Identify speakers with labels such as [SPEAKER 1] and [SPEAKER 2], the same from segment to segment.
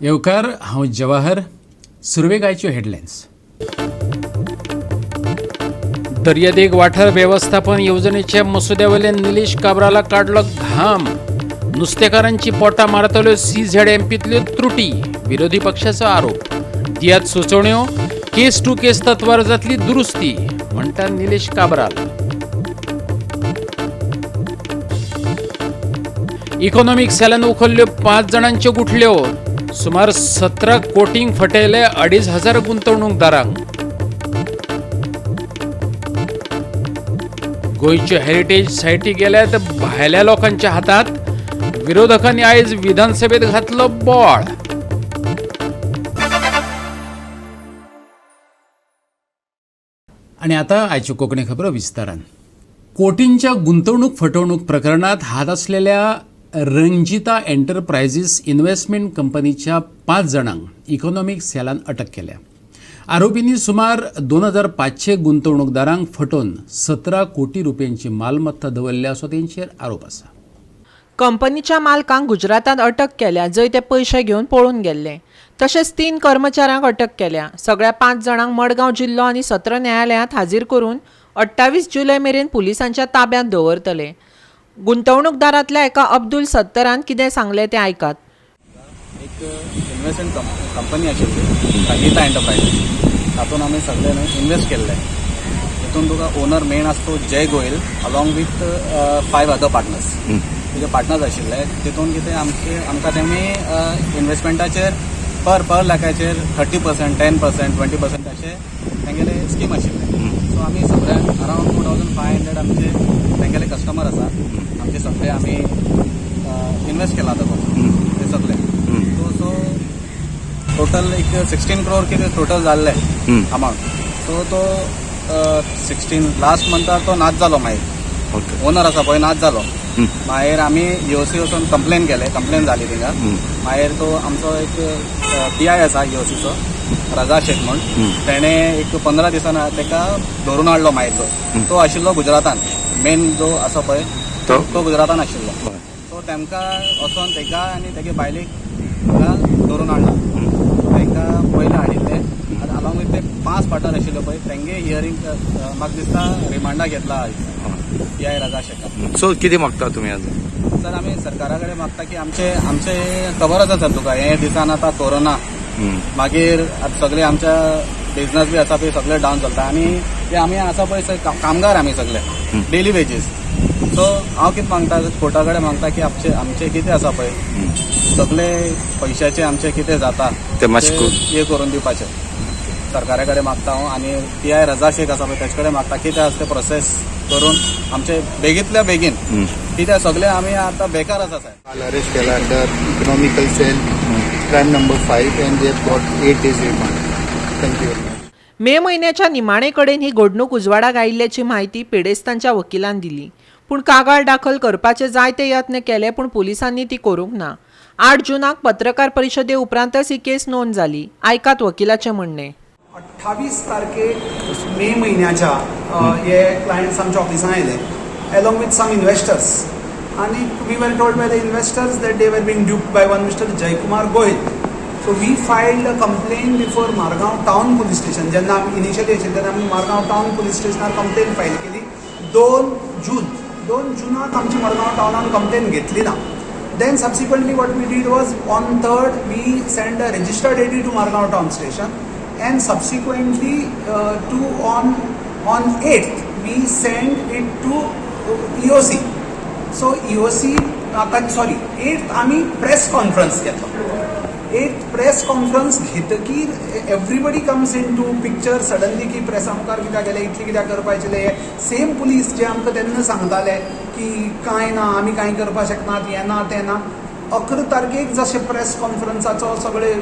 [SPEAKER 1] येवकार, हांव जवाहर. सुरवेक आयच्यो हेडलायन्स. दर्यादेग वाठार वेवस्थापन येवजणेच्या मसुद्यावयल्यान निलेश काब्राला काडलो घाम. नुस्तेकारांची पोटां मारतल्यो सीझेडएमपींतल्यो त्रुटी, विरोधी पक्षाचो आरोप. दियात सुचोवण्यो, केस टू केस तत्वार जातली दुरुस्ती, म्हणटा निलेश काब्राल. इकॉनॉमिक सेलान उखल्ल्यो 5 जाणांच्यो गुठल्यो. सुमार 17 कोटींक फटयले 2500 गुंतवणूकदारांक. गोंयच्यो हेरिटेज सायटी गेल्यात भायल्या लोकांच्या हातात. विरोधकांनी आयज विधानसभेत घातलो बोळ. आनी आतां आयच्यो कोंकणी खबरो विस्तारान. कोटींच्या गुंतवणूक फटवणूक प्रकरणात हात आसलेल्या रंजिता एंटरप्रायझीस इन्व्हेस्टमेंट कंपनीच्या 5 जाणांक इकॉनॉमिक सेलान अटक केल्या. आरोपींनी सुमार 2500 गुंतवणूकदारांक फटोवन 17 कोटी रुपयांची मालमत्ता दवरल्या असो तेंचेर आरोप आसा.
[SPEAKER 2] कंपनीच्या मालकांक गुजरातांत अटक केल्या, जंय ते पयशे घेवन पळून गेल्ले. तशेंच 3 कर्मचाऱ्यांक अटक केल्या. सगळ्या 5 जाणांक मडगांव जिल्लो आनी सत्र न्यायालयांत हाजीर करून 28 जुलय मेरेन पुलिसांच्या ताब्यांत दवरतले. गुंतवणूकदारांतल्या एका अब्दुल सत्तरान कितें सांगलें तें आयकात.
[SPEAKER 3] एक इन्व्हेस्टमेंट कंपनी आशिल्ली रंजिता एंटरप्रायझीस, तातूंत आमी सगळे इन्व्हेस्ट केल्ले. तितून तुका ओनर मेन आसा तो Jay Goyal along with 5 other partners. तुजे पार्टनर्स आशिल्ले. तितून कितें आमचे आमकां तेमी इन्व्हेस्टमेंटाचेर पर लाखाचेर 30%, 10%, 20% अशें तेंगेले स्कीम आशिल्ले. सो आमी सगळ्यांक अरावंड 2500 आमचे तेंगेले कस्टमर आसा. आमचे सगळे आमी इन्व्हेस्ट केला तातूंत ते सगळे. सो टोटल एक 16 क्रोर कितें टोटल जाल्लें अमावंट. सो तो 16 लास्ट मंथार तो नाच जालो. मागीर ओनर आसा पळय नाच जालो. मागीर आमी ईओसी वचून कंप्लेन केले, कंप्लेन जाली थिंगा. मागीर तो आमचो एक पीआय आसा ईओसीचो, रजा शेख म्हूण, तेणें एक 15 दिसान तेका धरून हाडलो. मागीर तो आशिल्लो गुजरातान, मेन जो आसा पळय तो गुजरातान आशिल्लो. सो तेमकां वचोन तेका आनी तेगे बायलेक धरून हाडला. तांकां पयलें हाडिल्ले अलॉंग विथ ते 5 पार्टनर आशिल्ले पळय तेंगे हियरींग म्हाका दिसता रिमांडा घेतला पीआय रजा शेखान.
[SPEAKER 4] सो कितें मागता तुमी आतां?
[SPEAKER 3] सर आमी सरकारा कडेन मागता की आमचे आमचे खबर आसा सर तुका हे दिसान आतां कोरोना, मागीर आतां सगळे आमच्या बिझनस बी आसा पळय सगळे डावन चलता आनी ते आमी आसा पळय कामगार आमी सगळे डेली वेजीस. सो हांव कितें मागता कोर्टा कडेन मागता की आमचे आमचे कितें आसा पळय सगळे पयशाचे आमचे कितें जाता
[SPEAKER 4] ते
[SPEAKER 3] हे करून दिवपाचे सरकारा कडेन मागता हांव. आनी पीआय रजा शेख आसा पळय तेजे कडेन मागता कितें आसा ते प्रोसेस करून आमचे बेगींतल्या बेगीन कित्याक सगळे आमी आतां बेकार आसा साहेब.
[SPEAKER 5] अरेस्ट केला under economical cell crime number 5 and they have got 8 days remand. Thank you very much.
[SPEAKER 2] मे म्हयन्याच्या निमाणे कडेन ही घडणूक उजवाडाक आयिल्ल्याची म्हायती पिडेस्तांच्या वकिलान दिली. पूण कागाळ दाखल करपाचे जायते यत्न केले, पूण पुलिसांनी ती करूंक ना. 8 जूनाक पत्रकार परिशदे उपरांतच ही केस नोंद जाली. आयकात वकिलाचें म्हणणें.
[SPEAKER 6] 28 तारखेक मे म्हयन्याच्या हे क्लायंट्स आमच्या ऑफिसान आयले along with some investors आनी we were told by the investors that they were being duped by one Mister Jaykumar Gohil. So we filed a complaint before Margao town police station. जेन्ना आमी initially आशिल्ले तेन्ना आमी Margao town police स्टेशनार complain file केली. 2 जुनाक आमची Madgaon टावनान complain घेतली ना. Then subsequently what we did was on 3rd we send a registered AD to Margao town station and subsequently to on 8th we send it to EOC. So EOC sorry 8th आमी press conference घेतलो. 8th press conference घेतकीर everybody comes in to picture suddenly की प्रेसा मुखार कित्याक गेले, इतलें कित्याक करपाचें. हे सेम पुलीस जे आमकां तेन्ना सांगताले की कांय ना, आमी कांय करपाक शकनात, हें ना तें ना. 11 तारखेक जशें प्रेस कॉन्फरन्साचो सगळे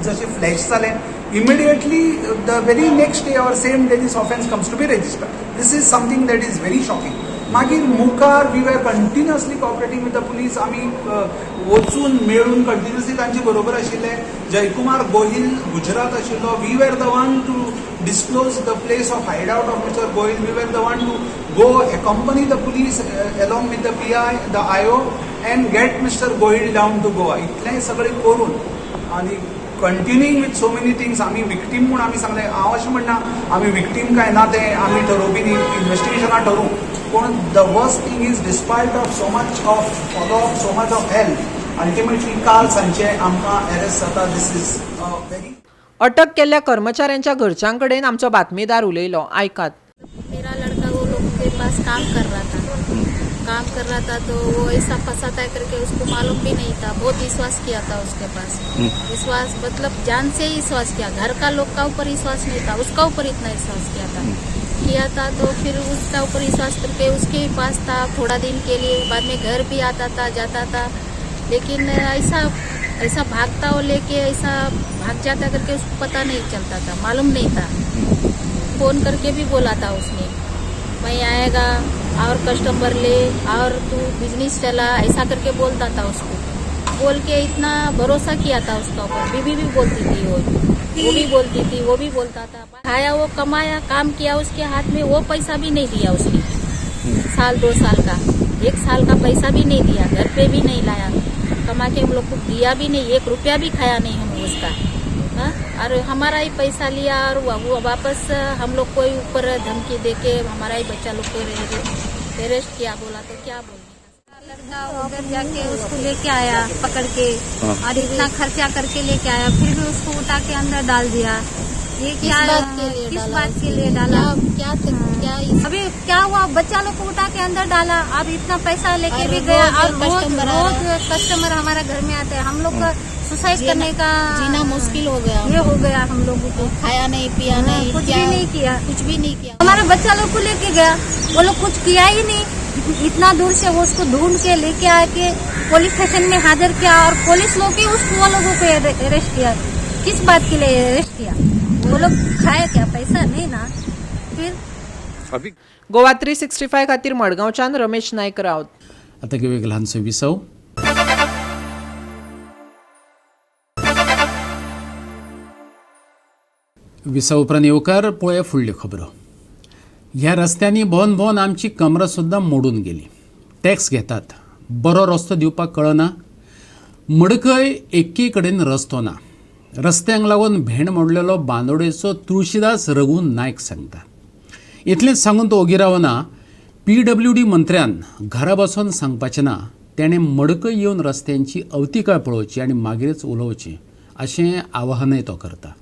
[SPEAKER 6] जशें फ्लॅश जालें, immediately the very next day or same day this offence comes to be registered. This is something that is very shocking. मागीर मुखार we were continuously cooperating with the police. आमी वचून मेळून कंटिन्युअसली तांचे बरोबर आशिल्ले. जयकुमार गोहील गुजरात आशिल्लो. We were the one to disclose the place of hide out of Mister Gohil. We were the one to go accompany the police along with the PI, the IO and get Mister Gohil down to Goa. इतलें सगळें करून आनी continuing with so many things. आमी victim म्हूण आमी सांगलें, हांव अशें म्हणना आमी विक्टीम काय ना तें आमी ठरोवपी न्ही, इन्वेस्टिगेशनां ठरोवं. पूण the worst thing is despite of so much of follow up, so much of help, ultimately काल सांजचे आमकां अरेस्ट जाता. This is very.
[SPEAKER 2] अटक केल्ल्या कर्मचाऱ्यांच्या घरच्यांकडेन आमचो बातमीदार उलयलो, आयकात.
[SPEAKER 7] मेरा लड़का वो लोग के पास काम कर रहा था, काम कर रहा था तो वो ऐसा फंसाता है करके उसको मालूम भी नहीं था. बहुत विश्वास किया था उसके पास, विश्वास मतलब जान से ही विश्वास किया. घर का लोग का ऊपर विश्वास नहीं था, उसका ऊपर इतना विश्वास किया था तो फिर उसका ऊपर विश्वास करके उसके पास था थोड़ा दिन के लिए. बाद में घर भी आता था जाता था, लेकिन ऐसा ऐसा भागता वो लेके ऐसा भाग जाता करके उसको पता नहीं चलता था, मालूम नहीं था. फोन करके भी बोला था उसने, मैं आएगा और कस्टमर ले और तू बिजनेस चला, ऐसा करके बोलता था उसको. बोल के इतना भरोसा किया था उसका ऊपर. बीबी भी बोलती थी, वो भी बोलती थी, वो भी बोलता था. खाया वो, कमाया, काम किया उसके हाथ में, वो पैसा भी नहीं दिया उसने. साल दो साल का, एक साल का पैसा भी नहीं दिया, घर पे भी नहीं लाया, कमा के हम लोग को दिया भी नहीं, एक रुपया भी खाया नहीं हम उसका. हाँ, और हमारा ही पैसा लिया और वो वापस हम लोग को ऊपर धमकी दे के हमारा ही बच्चा लोग को अरेस्ट किया. बोला तो क्या बोलने.
[SPEAKER 8] लड़का उधर जाके उसको लेके आया पकड़ के, और इतना खर्चा करके लेके आया, फिर भी उसको उठा के अंदर डाल दिया. ये क्या किस बात के लिए डाला?
[SPEAKER 7] क्या क्या
[SPEAKER 8] अभी क्या हुआ, बच्चा लोग को उठा के अंदर डाला, अब इतना पैसा लेके भी गया. और रोज रोज कस्टमर हमारा घर में आते हैं. हम लोग का सुसाइड करने का
[SPEAKER 7] जीना मुश्किल हो गया,
[SPEAKER 8] ये हो गया हम लोगों को.
[SPEAKER 7] खाया नहीं, पिया नहीं,
[SPEAKER 8] कुछ भी नहीं किया,
[SPEAKER 7] कुछ भी नहीं किया.
[SPEAKER 8] हमारे बच्चा लोग को लेके गया, वो लोग कुछ किया ही नहीं. इतना दूर से वो उसको ढूंढ के लेके आके पुलिस स्टेशन में हाजिर किया, और पुलिस लोग ही उस वो लोगों को अरेस्ट किया. किस बात के लिए अरेस्ट किया? वो लोग खाए क्या पैसा नहीं ना. फिर
[SPEAKER 4] अभी
[SPEAKER 2] गोवा 365 खातीर मडगांवच्यान रमेश नायक राउत.
[SPEAKER 1] आता घेऊया एक ल्हानसो विसव. विसव उपरांत येवकार पळोवया फुडल्यो खबरो. ह्या रस्त्यांनी भोंवन भोंवन आमची कमरां सुद्दां मोडून गेली. टॅक्स घेतात, बरो रस्तो दिवपाक कळना. मडकय एकी कडेन रस्तो ना. रस्त्यांक लागून भेंड मोडलेलो बांदोडेचो तुळशीदास रघु नायक सांगता. इतलेंच सांगून तो ओगी रावना. PWD मंत्र्यान घरा बसून सांगपाचें ना, तेणें मडकय येवन रस्त्यांची अवतिकाय पळोवची आनी मागीरच उलोवची अशें आवाहनय तो करता.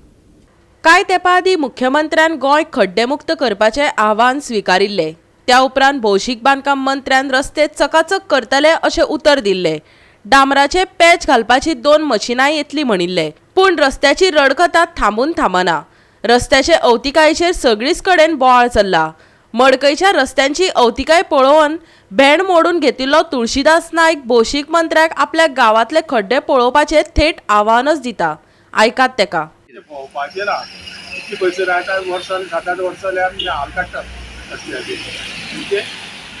[SPEAKER 9] कांय तेंपा आदीं मुख्यमंत्र्यान गोंय खड्डेमुक्त करपाचें आव्हान स्विकारिल्लें. त्या उपरांत भौशीक बांदकाम मंत्र्यान रस्ते चकाचक करतले अशें उतर दिल्लें. डांबराचे पॅच घालपाची 2 मशिनां येतली म्हणिल्लें. पूण रस्त्याची रडकथा थांबून थांबना. रस्त्याचे अवतिकायेचेर सगळीच कडेन बोवाळ चल्ला. मडकयच्या रस्त्यांची अवतिकाय पळोवन भेंड मोडून घेतिल्लो तुळशीदास नायक भौशीक मंत्र्याक आपल्या गांवांतले खड्डे पळोवपाचें थेट आव्हानच दिता. आयकात तेका.
[SPEAKER 10] भोंवपाचें ना, इतली पयशे राहता, वर्सान 7-8 वर्सां जाल्यार आमी हाल काडटात रस्त्याचेर. म्हणजे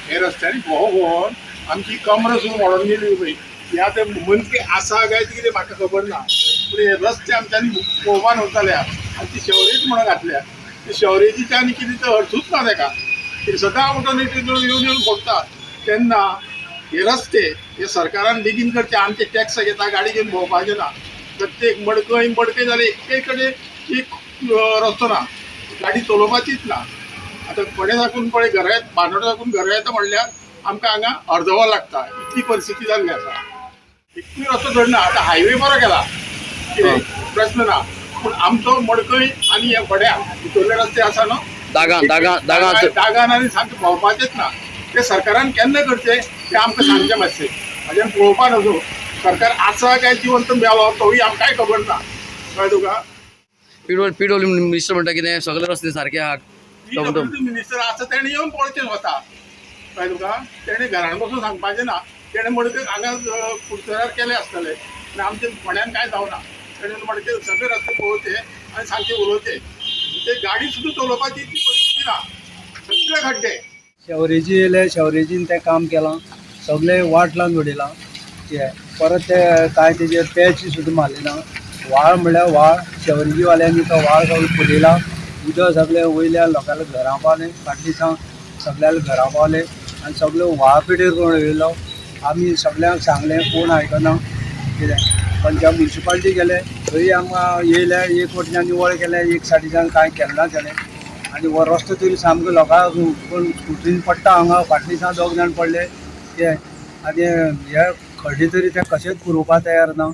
[SPEAKER 10] हे रस्त्यांनी भोंव भोंवन आमची कमर सुद्दां मोडून गेली. पळय ह्या ते मंत्री आसा काय कितें म्हाका खबर ना, पूण हे रस्ते आमच्यांनी पळोवपा न्हू जाल्या आनी ती शेवरेज म्हणून घातल्या. ती शेवरेजीचे आनी कितें तो अर्थूच ना तेका. ती सदां उठून येवन येवन भोंवता. तेन्ना हे रस्ते हे सरकारान बेगीन करचे. आमचे टॅक्स घेता, गाडी घेवन भोंवपाचें ना. प्रत्येक मडकय मडकय जाल्यार एके कडेन एक रस्तो ना, गाडी चलोवपाचीच ना. आतां फडें साकून पळय घरा बांदोडा साकून घरा येता म्हणल्यार आमकां हांगा अर्द वर लागता, इतली परिस्थिती जाल्ली आसा. एकूय रस्तो धडना. आतां हायवे बरो केला, कितें प्रश्न ना, पूण आमचो मडकय आनी हे फड्या भितरले रस्ते आसा न्हू, दागान आनी सामकें भोंवपाचेंच ना. ते सरकारान केन्ना करचें तें आमकां सांगचें मातशें. म्हाज्यान पळोवपा नजो सरकार आसा काय जिवंत मेलो तोय आमकांय खबर ना. कळ्ळें तुका?
[SPEAKER 4] पीडब्ल्यू मिनिस्टर म्हणटा कितें सगळे रस्ते सारके आहात.
[SPEAKER 10] पीडब्ल्यू मिनिस्टर आसा तेणें येवन पळोवचें स्वता. कळ्ळें तुका? तेणें घरान बसून सांगपाचें ना. तेणें मडकय हांगा कुडचड्यार केलें आसतलें आनी आमच्या फोंड्यान कांय जावना. तेणें मडकय सगळे रस्ते पळोवचे आनी सारके उलोवचे. ते गाडी सुद्दां चलोवपाची इतली परिस्थिती ना, सगळे खड्डे.
[SPEAKER 11] शेवरेजी येयले, शेवरेजीन तें काम केलां, सगळें वाट लावन उडयलां. परत ते कांय तेजेर पॅच सुद्दां मारले ना. व्हाळ म्हणल्यार व्हाळ, शेवरेजीवाल्यांनी तो व्हाळ सगळो फुलयला. उदक सगळें वयल्या लोकांल्या घरां पावलें, फाटल्या दिसा सगळ्यांल्या घरां पावलें आनी सगळ्यो व्हाळ पेटेर करून उडयलो. आमी सगळ्यांक सांगलें, कोण आयकना कितें. पण ज्या म्युनिसिपालिटी गेले थंय आमकां येयले एक वटच्यान निवळ केलें, एक सायडीच्यान कांय केलें ना तेणें. आनी हो रस्तो तरी सामको लोकांक कोण स्कुटरीन पडटा हांगा, फाटल्या दिसा 2 जाण पडले ते. आनी हे खड्डे तरी ते कशेंच पुरोवपाक तयार ना.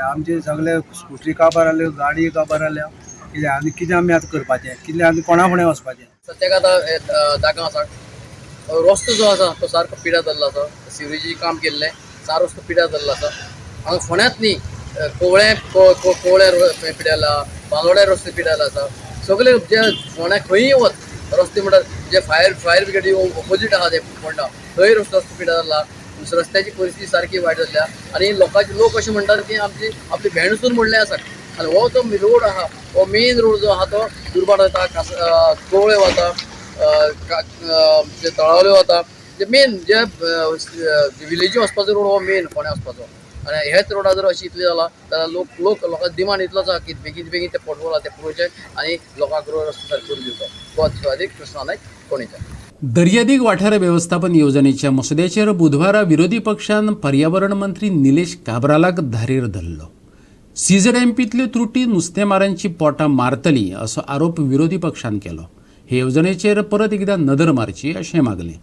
[SPEAKER 11] आमचे सगळे स्कुटरी काबार जाल्यो, गाडी काबार जाल्या. कितें आनी कितें आमी आतां करपाचें, कितें आनी कोणा फुडें वचपाचें?
[SPEAKER 4] सद्याक आतां जागा आसा, रस्तो जो आसा तो सारको पिड्यार जाल्लो आसा. सिवरेजी काम केल्लें, सारो रस्तो पिड्यार जाल्लो आसा. हांगा फोंड्यांत न्ही, कोवळें कोवळ्या पिड्यार जाला, बांदोड्या रस्ते पिड्यार आसा. सगळे जे फोंड्या खंयी वच रस्ते म्हणटात जे फायर ब्रिगेडी ऑपोजीट आसा ते फोंडा, थंय रस्तो पिड्यार जाला. रस्त्याची परिस्थिती सारकी वायट जाल्ल्या आनी लोकांचे लोक अशें म्हणटात की आमची आपली भेंड मोडले आसा. आनी हो जो रोड आसा हो मेन रोड जो आसा तो दुर्भाट वता, कोवळे वता, तळावले वता, जे मेन जे विलेजी वचपाचो रोड हो मेन फोंड्या वचपाचो. आनी ह्याच रोडार जर अशें इतलें जालां जाल्यार लोक लोकांक डिमांड इतलो आसा की बेगीन बेगीन ते पोटवोल आसा ते पुरोवचें आनी लोकांक रस्तो सारको करून दिवचो. गोवा कृष्णा नायक, फोंडेंच्यान.
[SPEAKER 1] दर्यादेग वाठार वेवस्थापन येवजणेच्या मसुद्याचेर बुधवारा विरोधी पक्षान पर्यावरण मंत्री निलेश काब्रालाक धारेर धरलो. सीझेडएमपींतल्यो त्रुटी नुस्तेमारांची पोटां मारतली असो आरोप विरोधी पक्षान केलो. हे येवजणेचेर परत एकदा नदर मारची अशें मागलें.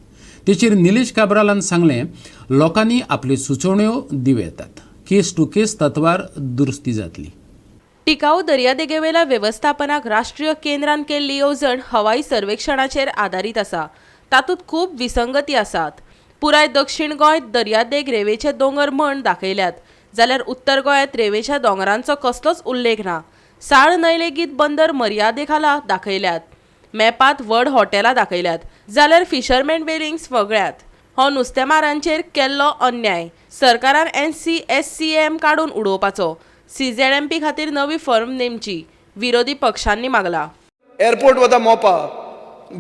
[SPEAKER 1] तेचेर निलेश काब्रालान सांगलें, लोकांनी आपल्यो सुचोवण्यो दिवं येतात, केस टू केस तत्वार दुरुस्ती जातली.
[SPEAKER 9] टिकाऊ दर्यादेगेवेल्या वेवस्थापनाक राष्ट्रीय केंद्रान केल्ली येवजण हवाई सर्वेक्षणाचेर आदारीत आसा. तातूंत खूब विसंगती आसात. पुराय दक्षिण गोंय दर्यादेग रेंवेचे दोंगर म्हण दाखयल्यात, जाल्यार उत्तर गोंयांत रेंवेच्या दोंगरांचो कसलोच उल्लेख ना. साळ न्हंय लेगीत बंदर मर्यादे खाला दाखयल्यात. मॅपांत व्हड हॉटेलां दाखयल्यात, जाल्यार फिशरमॅन वेलिंग्स वगळ्यात. हो नुस्तेमारांचेर केल्लो अन्याय. सरकारान NCSCM काडून उडोवपाचो, CZMP खातीर नवी फर्म नेमची, विरोधी पक्षांनी मागला.
[SPEAKER 12] एअरपोर्ट वता मोपा,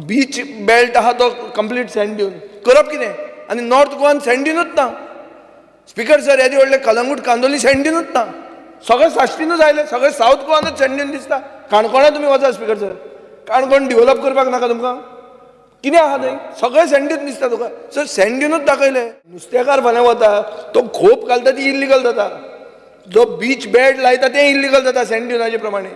[SPEAKER 12] बीच बेल्ट आहा तो कंप्लीट सँड ड्यून करप कितें? आनी नॉर्थ गोवान सँड ड्यूनूच ना. स्पीकर सर, येदे व्हडले कलंगूट कांदोली सँड ड्यूनूच ना, सगळे साश्टीनूच आयले, सगळे सावथ गोवानूच सँड ड्यून दिसता. काणकोणा तुमी वचा स्पीकर सर, काणकोण डिवलप करपाक नाका तुमकां? कितें आहा थंय? सगळे सँड ड्यून दिसता तुका. सर, सँड ड्यूनूच दाखयले. नुस्तेकार फाल्यां वता तो खोप घालता ती इल्लिगल जाता, जो बीच बेड लायता तें इल्लिगल जाता सँड ड्युनाचे प्रमाणे.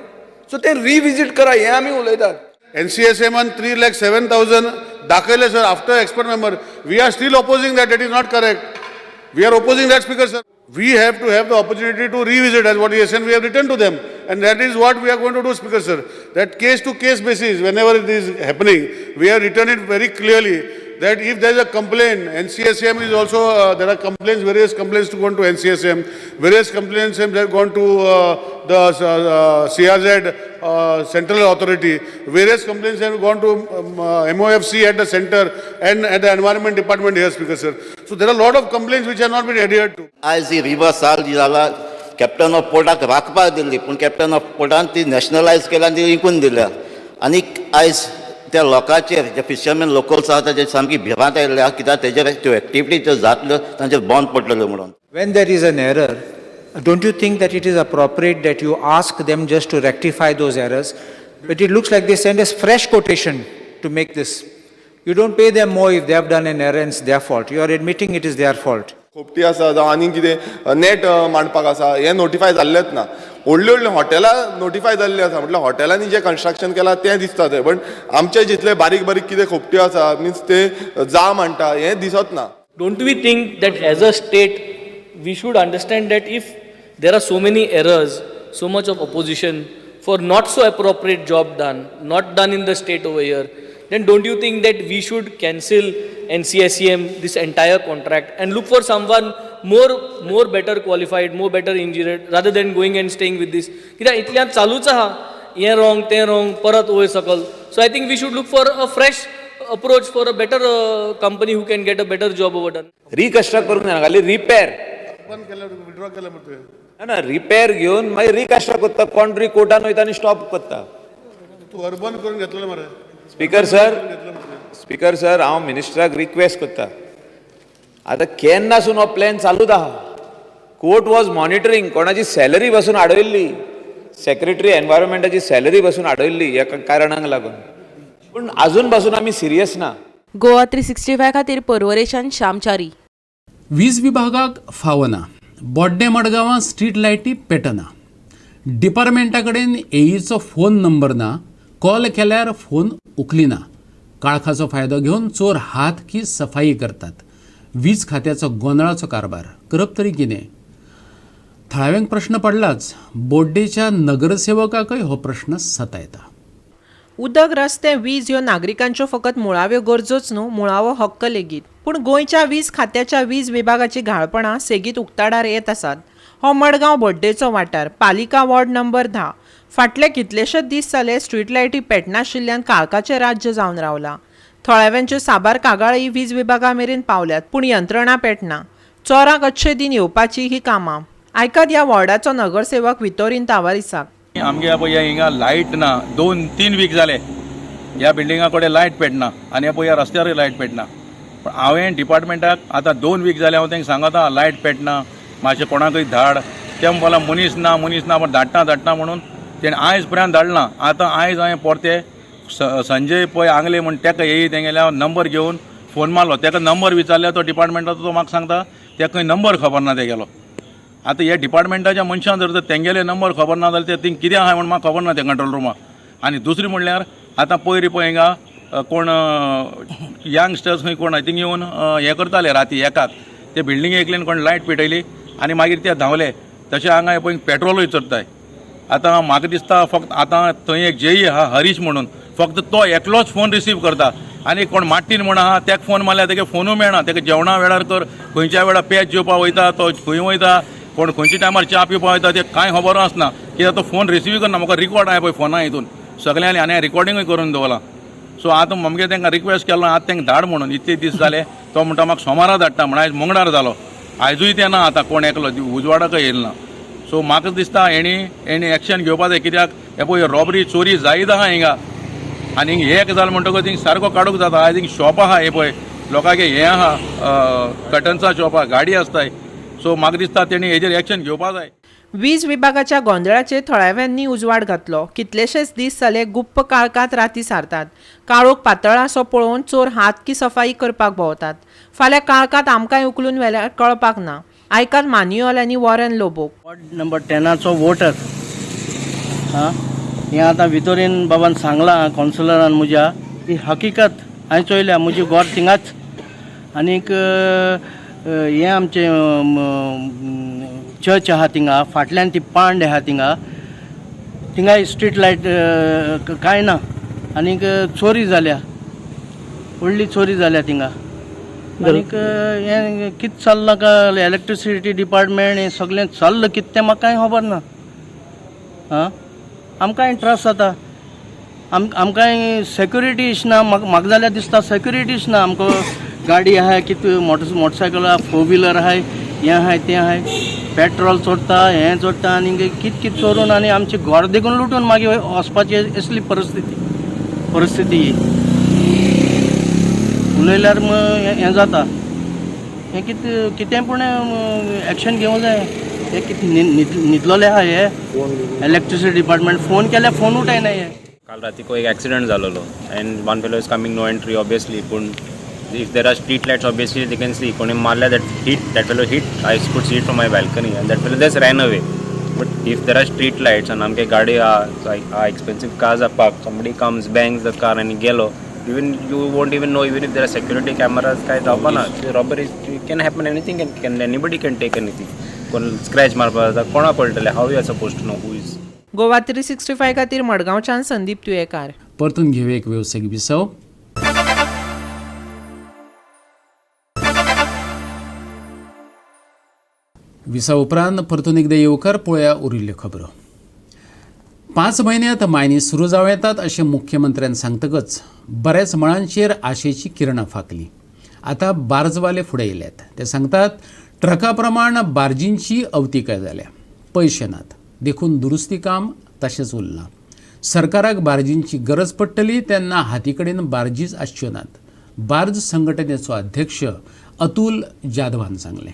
[SPEAKER 12] सो तें रिविजीट करा हें आमी उलयतात.
[SPEAKER 13] NCSM 3,07,000 दाखयले sir, after expert member. We are still opposing that, that is not correct. We are opposing that, speaker sir. We have to have the opportunity to revisit as what he has said, we have written to them, and that is what we are going to do, Speaker sir. That case to case basis, whenever it is happening, we have written it very clearly that if there is a complaint, NCSM is also, there are complaints, various complaints to go to NCSM, various complaints have gone to the CRZ Central Authority, various complaints have gone to MOFC at the center and at the Environment Department here, Speaker sir. So there are a lot of complaints which have not been adhered to.
[SPEAKER 14] आयज ही river साल जी जाला, captain of पोर्टाक राखपाक दिल्ली, पूण captain of पोर्टान ती nationalised केल्या आनी ती विकून दिल्या. आनी आयज त्या लोकांचेर जे फिशरमॅन लोकल्स आहा ताचेर सामकी भिरांत आयिल्ली आहा, कित्याक तेजेर त्यो एक्टिविटी ज्यो जातल्यो तांचेर बंद पडटल्यो म्हणून.
[SPEAKER 15] When there is an error, don't you think that it is appropriate that you ask them just to rectify those errors? But it looks like they send us fresh quotation to make this. You don't pay them more if they have done an error and it's their fault. You are admitting it is their fault.
[SPEAKER 12] खोपटी आसा जावं आनीक कितें नेट मांडपाक आसा, हें notify जाल्लेंच ना. व्हडलीं व्हडलीं हॉटेलां नोटिफाय जाल्लीं आसा, म्हटल्यार हॉटेलांनी जें कन्स्ट्रक्शन केलां तें दिसता थंय, बट आमचे जितले बारीक बारीक कितें खोपट्यो आसा, मिन्स ते जा म्हणटा हें दिसत ना.
[SPEAKER 16] Don't we think that as a state we should understand that if there are so many errors, so much of opposition for not so appropriate job done, not done in the state over here, then don't you think that we should cancel NCSCM, this entire contract, and look for someone more better qualified, more better engineered, rather than going and staying with this? कित्याक इतल्यान चालूच आहा, हें wrong तें wrong, परत वयर सकल. So I think we should look for a fresh approach, for a better company who can get a better job over done.
[SPEAKER 17] Reconstruct करूंक जायना, खाली रिपेर.
[SPEAKER 13] बंद केल्यार विड्रॉ केल्या मरे.
[SPEAKER 17] ना, रिपेर घेवन मागीर रिकन्स्ट्रक्ट करता, कोण तरी कोर्टान वयता आनी स्टॉप करता.
[SPEAKER 13] तूं अर्बन करून घेतलें मरे.
[SPEAKER 17] स्पीकर सर, हांव मिनिस्टराक रिक्वेस्ट करता. आतां केन्नासून हो प्लॅन चालूच आहा. कोर्ट वॉज मॉनिटरींग, कोणाची सॅलरी बसून आडयल्ली, सेक्रेटरी एनवायरमेंटाची सॅलरी बसून आडयल्ली ह्या कारणांक लागून, पूण आजून पासून आमी सिरियस ना.
[SPEAKER 9] गोवा 365 खातीर पर्वरेच्यान श्यामचारी.
[SPEAKER 1] वीज विभागाक फावना, बोड्डे मडगांवां स्ट्रीट लायटी पेटना, डिपार्टमेंटा कडेन एईचो फोन नंबर ना, कॉल केल्यार फोन उखलिना. काळखाचो फायदो घेवन चोर हात की सफाई करतात. वीज खात्याचो गोंदळाचो कारभार करप तरी कितें? थळाव्यांक प्रश्न पडलाच, बोड्डेच्या नगरसेवकाकय हो प्रश्न सतायता.
[SPEAKER 2] उदक, रस्ते, वीज ह्यो नागरिकांच्यो फकत मुळाव्यो गरजोच न्हू, मुळावो हक्क लेगीत. पूण गोंयच्या वीज खात्याच्या वीज विभागाची घाळपणां सेगीत उक्ताडार येत आसात. हो मडगांव बोड्डेचो वाठार, पालिका वॉर्ड नंबर 10. फाटले कितलेशेच दीस जाले स्ट्रीट लायटी पेटनाशिल्ल्यान काळखाचें राज्य जावन रावलां. थळाव्यांच्यो साबार कागाळी वीज विभागा मेरेन पावल्यात, पूण यंत्रणा पेटना. चोरांक अच्छे दिन येवपाची ही कामां. आयकात ह्या वॉर्डाचो नगरसेवक वितोरीन तावारीसाक.
[SPEAKER 18] आमगे पळय हिंगा लायट ना, 2-3 वीक जाले ह्या बिल्डिंगा कडेन लायट पेटना आनी पळय ह्या रस्त्यारूय लायट पेटना. पण हांवें डिपार्टमेंटाक आतां 2 वीक जाले हांव तांकां सांगता लायट पेटना, मातशें कोणाकूय धाड. ते म्हणपाक मनीस ना मनीस ना, पण धाडटा धाडटा म्हणून तेणें आयज पर्यंत धाडना. आतां आयज हांवें परते संजय पळय आंगले म्हण तेका येई तेंगेल्या नंबर घेवन फोन मारलो. तेका नंबर विचारल्यार तो डिपार्टमेंटाचो तो म्हाका सांगता तेका नंबर खबर ना तेगेलो. आतां ह्या डिपार्टमेंटाच्या मनशान जर तेंगेले नंबर खबर ना जाल्यार ते थिंग कितें आसा म्हण म्हाका खबर ना ते कंट्रोल रुमाक. आनी दुसरी म्हणल्यार आतां पयर पळय हिंगा कोण यंगस्टर्स खंय कोण थिंग येवन हें करताले राती एकाक ते बिल्डिंगे एकल्यान कोण लायट पेटयली आनी मागीर ते धांवले. तशें हांगा पळय पेट्रोलूय चडताय. आतां म्हाका दिसता फक्त आतां थंय एक जेई आहा हरीश म्हणून, फक्त तो एकलोच फोन रिसीव करता. आनी कोण मार्टीन म्हण आहा तेका फोन मारल्यार तेका फोनूय मेळना. तेका जेवणा वेळार कर, खंयच्या वेळार पेज जेवपा वयता तो खंय वयता, कोण खंयच्या टायमार च्या पिवपा वयता ते कांय खबर आसना. कित्याक तो फोन रिसीव करना. म्हाका रिकॉर्ड आहा पळय फोना हितून सगळ्यांनी आनी रिकॉर्डिंगूय करून दवरलां. सो आतां आमगे तांकां रिक्वेस्ट केलो आतां तांकां धाड म्हणून, इतले दीस जाले. तो म्हणटा म्हाका सोमारा धाडटा म्हण, आयज मंगळार जालो, आयजूय ते ना. आतां कोण एकलो उजवाडाकय येयलो ना. सो म्हाका दिसता हेणी हेणी एक्शन घेवपा जाय. कित्याक हे पळय रॉबरी चोरी जायत आहा हिंगा. आनी एक जालें म्हणटकच थिंग सारको काडूंक जाता. आयज हिंग शॉप आहा हे पळय लोकांगे हें आहा कटन्सा शॉप आहा, गाडी आसताय. सो म्हाका दिसता तेणी हेजेर एक्शन घेवपा जाय.
[SPEAKER 2] वीज विभागाच्या गोंदळाचेर थळाव्यांनी उजवाड घातलो. कितलेशेच दीस जाले गुप्प काळखांत राती सारतात. काळोख पातळासो पळोवन चोर हात की सफाई करपाक भोंवतात. फाल्यां काळखांत आमकांय उखलून व्हेल्यार कळपाक ना. आयकात मान्युअल आनी वॉरन लोबो.
[SPEAKER 19] वॉर्ड नंबर 10चो वोटर आं, हें आतां वितोरीन बाबान सांगलां कावन्सिलरान म्हज्या, ही हकीकत हांवें चोयल्या. म्हजी घर थिंगाच आनीक हें आमचें चर्च आहा थिंगा फाटल्यान ती पांड आहा थिंगा, थिंगाय स्ट्रीट लायट कांय ना. आनीक चोरी जाल्या, व्हडली चोरी जाल्या थिंगा. आनीक हें कितें चल्लां काय इलेक्ट्रिसिटी डिपार्टमेंट हें सगळें चल्लां कितें तें म्हाका कांय खबर ना. आं, आमकांय ट्रस्ट जाता, आमकांय सेक्युरिटीच ना. म्हाका जाल्यार दिसता सेक्युरिटीच ना. आमकां गाडी आहाय, कितें मोटरसायकल आहा, 4 व्हिलर आहाय, हें आहाय तें आहाय, पेट्रोल चोरता, हें चोरता आनी कितें कितें चोरून आनी आमचें घर देखून लुटून मागीर वचपाची असली परिस्थिती ही. उलयल्यार हें जाता. हें कितें कितें पूण एक्शन घेवंक जाय. हें कितें न्हिदलोले आहा हे इलेक्ट्रिसिटी डिपार्टमेंट. फोन केल्यार फोन उठयना हे.
[SPEAKER 20] काल रातीको एक accident जालोलो and one fellow is coming no entry obviously, पूण if there are street lights obviously they can see. कोणी मारल्या that hit, that fellow hit, I could see it from my balcony and that fellow just ran away. But if there are street lights and आमगे गाडी आहा, expensive cars are parked, somebody comes bangs the car आनी गेलो, even you won't even know. Even if there are security cameras कांय जावपा ना. Robbery can happen, anything can, anybody can take anything. कोण scratch मारपा जाता, कोणाक कळटलें? How you are suppose to know who is.
[SPEAKER 2] Goa 365 खातीर मडगांवच्यान संदीप तुयेकार.
[SPEAKER 1] परतून घेवया एक वेवसायीक विसव. विसा उपरांत परतून एकदां येवकार. पळोवया उरिल्ल्यो खबरो. 5 म्हयन्यांत मायनी सुरू जावं येतात अशें मुख्यमंत्र्यान सांगतकच बऱ्याच मळांचेर आशेची किरणां फांकली. आतां बार्जवाले फुडें येयल्यात. ते सांगतात ट्रका प्रमाण बार्जींची अवतिकाय जाल्या, पयशे नात, देखून दुरुस्ती काम तशेंच उरलां. सरकाराक बार्जींची गरज पडटली तेन्ना हाती कडेन बार्जीच आसच्यो नात. बार्ज संघटनेचो अध्यक्ष अतुल जाधवान सांगलें.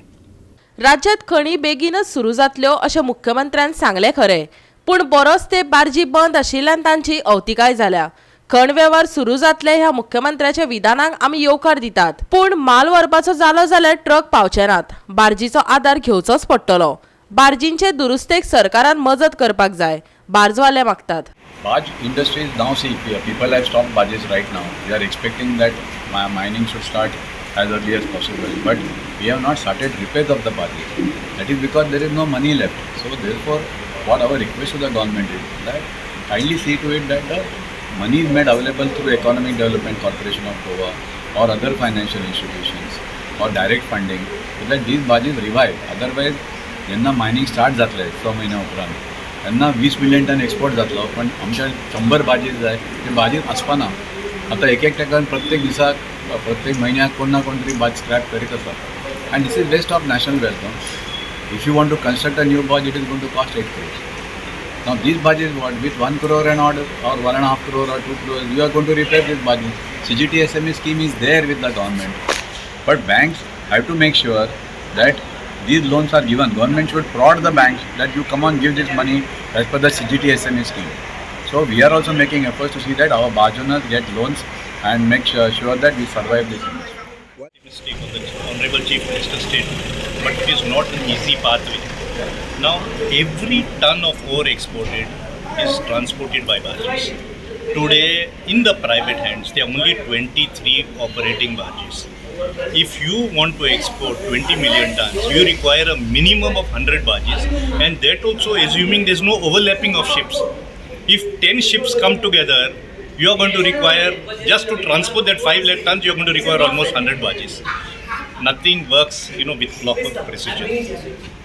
[SPEAKER 9] राज्यात खणी बेगीनच सुरू जातल्यो अशें मुख्यमंत्र्यान सांगलें खरें, पूण बरोच ते बार्जी बंद आशिल्ल्यान तांची अवतिकाय जाल्या. खण वेव्हार सुरू जातले ह्या मुख्यमंत्र्याच्या विधानाक आमी येवकार दितात, पूण माल व्हरपाचो जालो जाल्यार ट्रक पावचे नात, बार्जीचो आदार घेवचोच पडटलो. बार्जींचे दुरुस्तेक सरकारान मजत करपाक जाय, बार्जवाले मागतात.
[SPEAKER 21] Barge industry is now, see, people have stopped barges right now. We are expecting that mining should start as early as possible, but we have not started repairs of the barges. That is because there is no money left. So therefore, what our request to the government is that kindly see to it that the money is made available through Economic Development Corporation of Goa or other financial institutions or direct funding, so that these barges revive. Otherwise, जेन्ना mining start जातले 6 म्हयन्या उपरांत तेन्ना 20 million ton export जातलो, पण आमच्या 100 बार्जीस जाय, ते बार्जीस आसपाना. आतां एक एकट्यान प्रत्येक दिसाक प्रत्येक म्हयन्याक कोण ना कोण तरी बार्ज स्क्रॅप करीत आसा. And this is waste of national wealth. If you want to construct a new barge, it is going to cost 8 crores. Now these barges, what with 1 crore and odd or 1.5 crore or 2 crores, you are going to repair these barges. CGTSME scheme is there with the government, but banks have to make sure that these loans are given. Government should prod the banks that you come on, give this money as per the CGTSME scheme. So we are also making efforts to see that our barge owners get loans and make sure that we survive this industry.
[SPEAKER 22] Mistake of the Honorable Chief Minister's statement, but it is not an easy pathway. Now every ton of ore exported is transported by barges. Today in the private hands there are only 23 operating barges. If you want to export 20 million tons, you require a minimum of 100 barges, and that also assuming there is no overlapping of ships. If 10 ships come together, you are going to require, just to transport that 5 lakh tons, you are going to require almost 100 barges. Nothing works, with clockwork precision.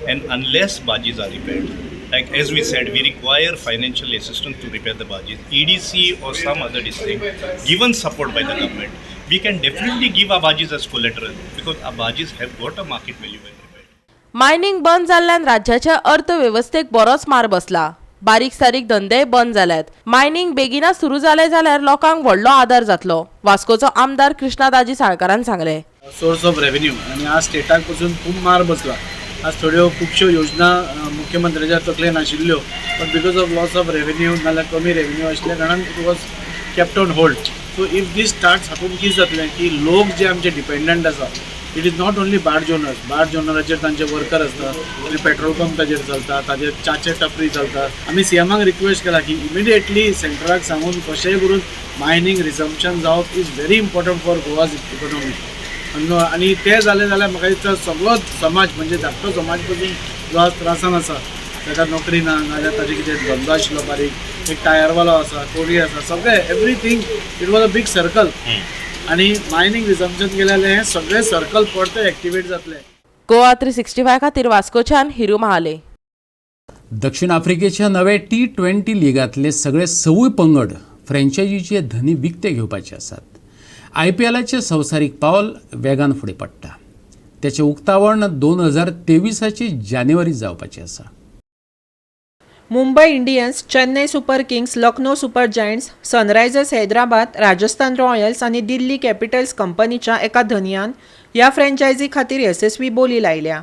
[SPEAKER 22] And unless barges are repaired, like as we said, we require financial assistance to repair the barges. EDC or some other district, given support by the government, we can definitely give our barges as collateral, because our barges have got a market value when repaired.
[SPEAKER 9] Mining बंद जाल्ल्यान राज्याच्या अर्थवेवस्थेक बरोच मार बसला. बारीक सारीक धंदे बंद जाल्यात. मायनिंग बेगिना सुरू जाले जाल्यार लोकांक व्हडलो आदार जातलो, वास्कोचो आमदार कृष्णा दाजी साळकारान सांगले.
[SPEAKER 23] सोर्स ऑफ रेव्हेन्यू आनी आज स्टेटाक पसून खूब मार बसला. आज थोड्यो खुबश्यो योजना मुख्यमंत्र्याच्या तकलेन आशिल्ल्यो, but because of loss of revenue नाल्यार कमी रेव्हेन्यू आशिल्ल्या कारणान it was kept on hold. So if this starts, हातून कितें जातलें की लोक जे आमचे डिपेंडंट आसा, it is not only barge owners. Barge ओनराचेर तांचे वर्कर आसता, आनी पेट्रोल पंपाचेर चलता, ताजेर च्याचे टपरी चलता. आमी सीएमाक रिक्वेस्ट केला की इमिडिएटली सेंट्रलाक सांगून कशेंय करून मायनींग रिजम्पशन जावप is very important for Goa's economy. आनी तें जालें जाल्यार म्हाका दिसता सगळोच समाज, म्हणजे धाकटो समाज पसून जो आज त्रासान आसा, ताका नोकरी ना, नाजाल्यार ताजे कितें धंदो आशिल्लो बारीक, एक टायरवालो आसा, कोरी आसा, सगळें everything it was a big circle. आनी मायनींग रिजम्पशन केलें जाल्यार हें सगळें सर्कल परतें एक्टिवेट जातलें.
[SPEAKER 9] गोवा 365 खातीर वास्कोच्यान हिरू महाले.
[SPEAKER 1] दक्षिण आफ्रिकेच्या नवे T20 लिगांतले सगळे 6 पंगड फ्रँचायझीचे धनी विकते घेवपाचे आसात. IPLाचें संवसारीक पावल वेगान फुडें पडटा. त्याचें उक्तावण 2023 जानेवारी जावपाचें आसा.
[SPEAKER 2] Mumbai Indians, Chennai Super Kings, Lucknow Super Giants, Sunrisers Hyderabad, Rajasthan Royals आनी दिल्ली कॅपिटल्स कंपनीच्या एका धनयान ह्या फ्रँचायझी खातीर येसस्वी बोली लायल्या.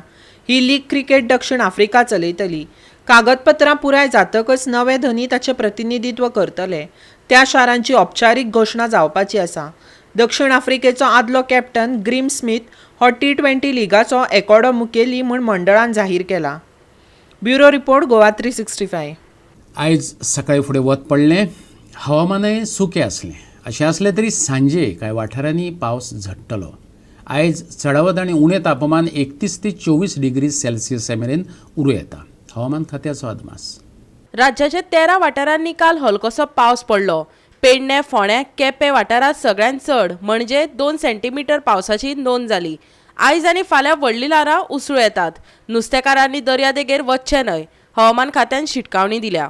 [SPEAKER 2] ही लीग क्रिकेट दक्षिण आफ्रिका चलयतली. कागदपत्रां पुराय जातकच नवे धनी ताचें प्रतिनिधित्व करतले. त्या शारांची औपचारीक घोशणा जावपाची आसा. दक्षिण आफ्रिकेचो आदलो कॅप्टन ग्रीम स्मिथ हो T20 लिगाचो एकोडो मुखेली म्हूण मंडळान जाहीर केला. Bureau report, Goa 365.
[SPEAKER 1] आयज सकाळी फुडें वत पडलें, हवामानय सुकें आसलें. अशें आसलें तरी सांजे कांय वाठारांनी पावस झडटलो. आयज चडावत आनी उणें तापमान 31 ते 24 डिग्री सेल्सियसा मेरेन उरूं येता. हवामान खात्याचो अदमास.
[SPEAKER 9] राज्याच्या 13 वाठारांनी काल हलकोसो पावस पडलो. पेडणे, फोंड्या, केपें वाठारांत सगळ्यांत चड म्हणजे 2 सेंटीमिटर पावसाची नोंद जाली. आयज आनी फाल्यां व्हडलीं ल्हारां उसळूं येतात. नुस्तेकारांनी दर्यादेगेर वचचें न्हय, हवामान खात्यान शिटकावणी दिल्या.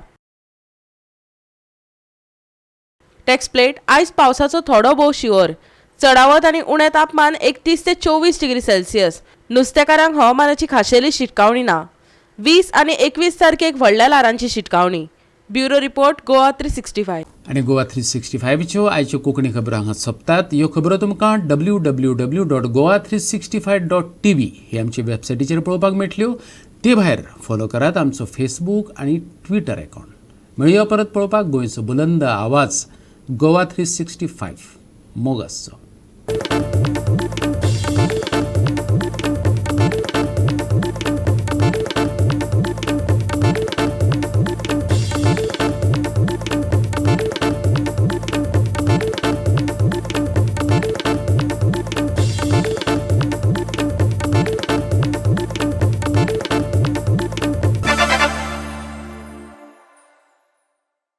[SPEAKER 9] टॅक्स प्लेट आयज पावसाचो थोडो भोव शिंवर. चडावत आनी उणें तापमान 31 ते 24 डिग्री सेल्सियस. नुस्तेकारांक हवामानाची खाशेली शिटकावणी ना. 20 आनी 21 तारखेक व्हडल्या ल्हारांची शिटकावणी. Bureau report, Goa 365.
[SPEAKER 1] आनी गोवा 365च्यो आयच्यो कोंकणी खबरो हांगा सोंपतात. ह्यो खबरो तुमकां www.goa365.tv ही आमची वेबसायटीचेर पळोवपाक मेळटल्यो. ते भायर फॉलो करात आमचो फेसबूक आनी ट्विटर अकावंट. मेळया परत पळोवपाक गोंयचो बुलंद आवाज गोवा 365. मोग आसचो.